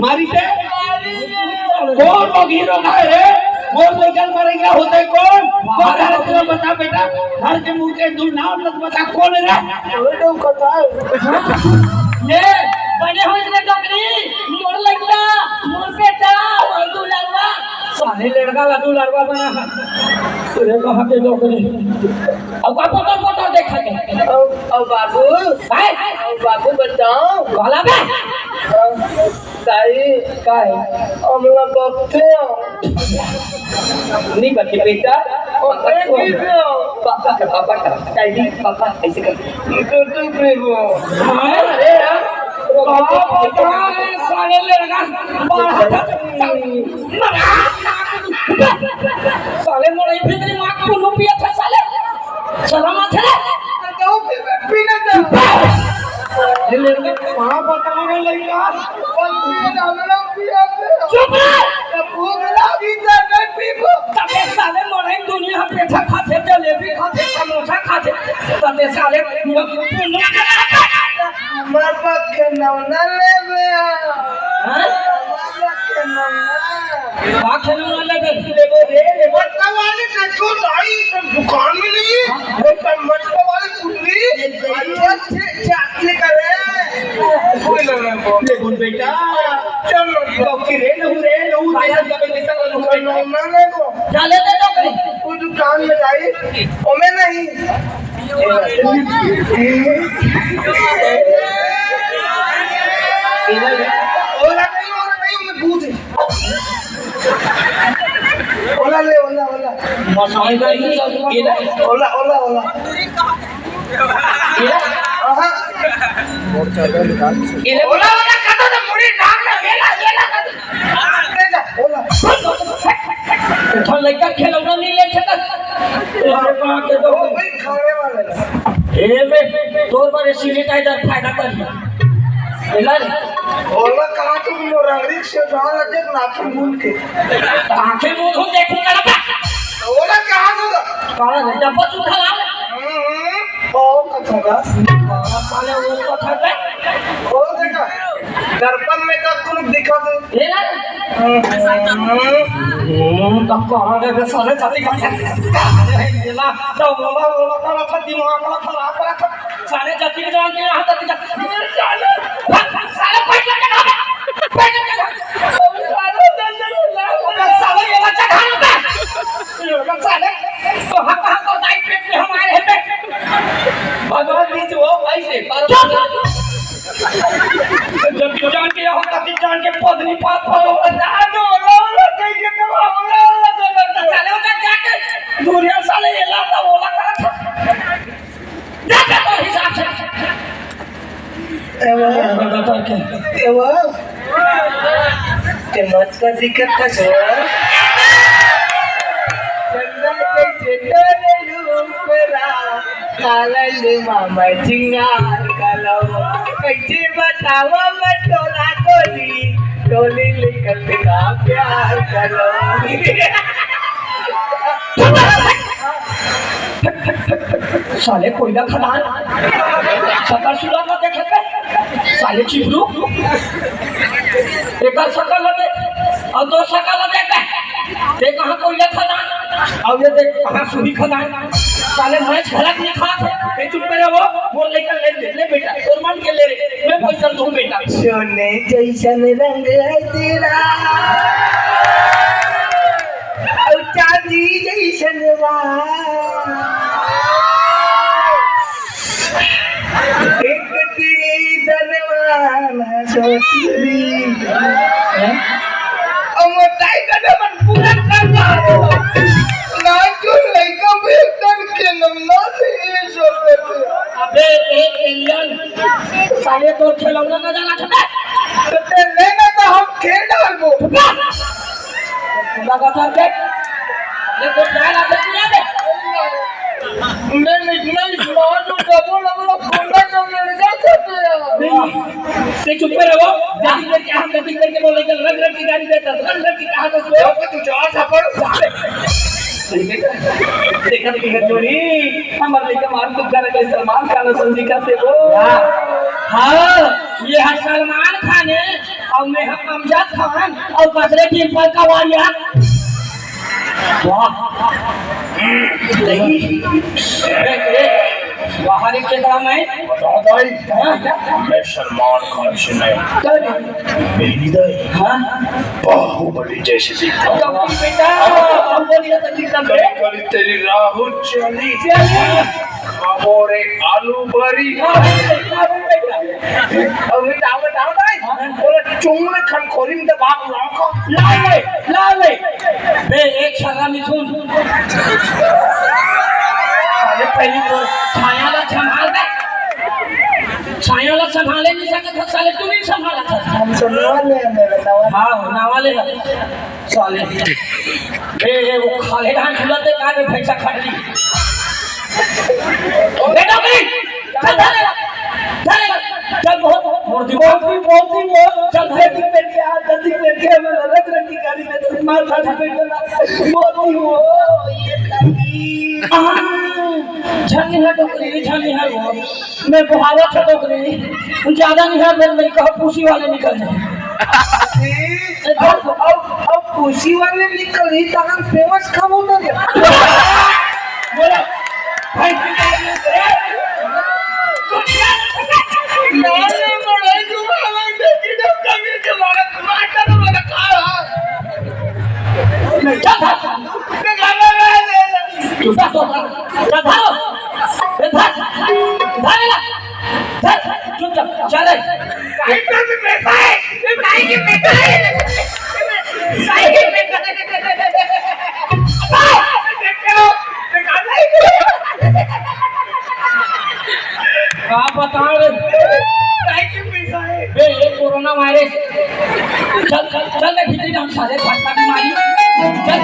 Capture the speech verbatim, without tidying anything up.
मारी से? कौन वो हीरो का है रे? कौन वो जल मरेगा होता है कौन? कौन है तेरा बता बेटा? घर के मुंह के दूर नाम मत बता, कौन है रे? ये बने हो इसने डोकरी, मोर लइका, मोर बेटा, मोर दुलरवा। साले लड़का ला दुलरवा बना। अरे कहाँ के डोकरी? अब का पोटर पोटर देखा के? अब, अब बाबू, काय? अब बाबू बताओ। काला बे? अब ताई, काय? हमला बकते हो। नहीं बकते बेटा। और मैं भी हो। पापा का, पापा का। ताई, पापा, ऐसे कर। तो तू भी हो। हाँ, अरे यार। बाप रे, साले लड़का। साले मोर इधर तेरी माँ को लुपिया था साले। शर्म आथे रे। तो फिर मैं पीना चाहूँ। ये लड़का कहाँ बताओ रे लड़का? बस पीना, हम लोग पिया थे। चुप रह। तो भूख लगी तो नहीं पीबो। तबे साले मरे दुनिया पेठा खाते, जलेबी खाते, समोसा खाते। तबे साले मर मत के नौना ले बे। हाँ? मर मत के नौना। का खेलौना लेबे? लेबो रे, लेबो। मटका वाले देखो भाई, तो दुकान में नहीं है। हाँ। वो तो मटका वाले कुल्ली। ये भाई। अच्छा, अच्छा, अच्छा, ये करे। कोई ना, ना, बोल। लेबो बेटा। चल, ना, तो कि रे, लो रे, लो, जैसा जब जैसा लो, लो, ना, ना, ना, ना। चले दे तो कहीं। वो दुकान में जाई, ओमे नहीं। ओला नहीं, ओला नहीं, मैं भूत है। ओला ले, ओला, ओला। मसाई का ही सब ये ना। ओला, ओला, ओला। ये ना। आहा। ये ना। ओला, ओला, कतो तो मुड़ी डाल ना, ये ना, ये ना, कतो। ले जा, ओला। तो लइका खेलौना नहीं ले सकत। ए, ओ भाई, खाने वाले ना। ए बे, तोर बारे sanitizer फायदा कर। मिला रे? ओला कहा तुम मोर अंगड़ी से जान लगे नाखून मूंद के। आंखें मूंद हो देखूंगा ना। ओला कहा तू? कहा रे? डब्बा चूल्हा ला। हम्म, हम्म। ओ कथोगा। साले वो कथा बे। ओ देखा, दर्पण में का कुन दिखा दे। ये ना? हम्म, तब कहाँ गए बे साले जाति का? ये ना, तो बोला, बोला, बोला था, दिमाग वाला खराब करा था। साले जाति के जवान के यहाँ तक जा-, साले, साले पैसा के नाम है। पैसा के नाम है। साले ये बच्चा कहाँ होता है? ये साले, तो हम कहाँ को दाई पेट में हमारे हैं बे? भगवान जी से वो भाई से, बार-बार। जब जान के यहाँ तक जान के पद नहीं पात पाओ, बता दो, लो, लो, कहीं के तो हम लो, लो, लो, लो, साले उधर जाके दूरिया साले ये लाता, वो लाता। जा, जा, तो हिसाब से। एवा, एवा, ते मत का दिक्कत का जो। चंदा के चेतन रूप रा। कालल मामा चिंगार कलो, कैसे बतावा मैं तोला टोली, टोली लिखत का प्यार कलो। साले कोयला खदान, सका सुला का देखे पे, साले चिपरू, एक सका लगे, और दो सका लगे पे, ते कहाँ कोयला खदान? अब ये देख, कहाँ सुई खदान? साले मैच गलत नहीं खात है। ए, चुप करे वो, मोर लइका ले, ले, ले बेटा, तोर मन के ले रे, मैं पैसा दूँ बेटा। सोने जैसन रंग है तेरा, और चांदी जैसन बाल। एक तेरी धनवान है सोचली। हैं? अब मोटाई का जब पूरा कर रहा है। ना जो लइका भी तन के नमना से ये सब करते हैं। अबे, ए, एलियन, साले तो खिलौना ना जाना चाहता। तो ते लेना तो हम खेल डालबो। लगातार देख। ये तो क्या लाते हैं, क्या दे? मैं इतना ही smart हूँ, double, double, कोना का लड़का था तेरा। नहीं, ते चुप पे रहो। जाति करके हम गति करके बोले कि रंग रंग की गाड़ी देता, रंग रंग की कहा तो सो। तू चार थप्पड़। देखा, देखा, देखा, जोड़ी। हमारे लेके मार तो कर के सलमान खान और संजीका से वो। हाँ, ये है सलमान खान है। अउ मैं ह अमजद खान अउ बदले डिम्पल का वारिया। वाह। ए, ए, बाहर के काम है। बता दाई, हाँ? मैं सलमान खान से नहीं। क्या रे? मेरी दाई, हाँ? बाहुबली जैसे दिखता हूँ। तो बेटा, हम बोलिए तो दिखता कड़ी है। कड़ी तेरी राहु चली। चली। खबोरे आलू बरी। हाँ, हाँ, हाँ, बेटा। अब बेटा, अब बेटा, भाई, बोला, चुंगल खन खोली में दबा के लाओ का। ला ले, ला ले। बे, एक छर्रा मिथुन। अरे, पहली तो छाया ला संभाल बे। छाया ला संभाले नहीं सकत ह, साले, तू नहीं संभाला था। हम तो नवा ले, मेरे नवा। हाँ, नवा ले। साले। ए, ए, वो खाले धान खुलत है, कहाँ पे भैंसा खट ली? बेटा, नहीं। चल, धरे ला। धरे ला। चल, बहुत, बहुत, बहुत, बहुत, बहुत, बहुत, चल, धरे। जल्दी करके आ, जल्दी करके आ, मैं रंग रंग की गाड़ी में मार धाड़ी पे चला। बहुत ही वो, ये करती। हाँ, झन है डोकरी, झन है वो। मैं बुहावा था डोकरी। ज्यादा नहीं है, मैं, मैं कहा पूसी वाले निकल जाए। अब, अब, अब पूसी वाले निकल ही, तहन फेमस खाबो तो क्या? बोला, भाई, चुप रह, चुप रह, चुप रह। ए, धर। ए, धर। धर, धर, धर, चुपचाप, चल रे। काहे के पैसा है? ये काहे के पैसा है? काहे के पैसा है? का बताओ रे? काहे के पैसा है? बे, ये कोरोना वायरस। चल, चल, चल रे, भीतरी हम सारे फटका बीमारी। चल।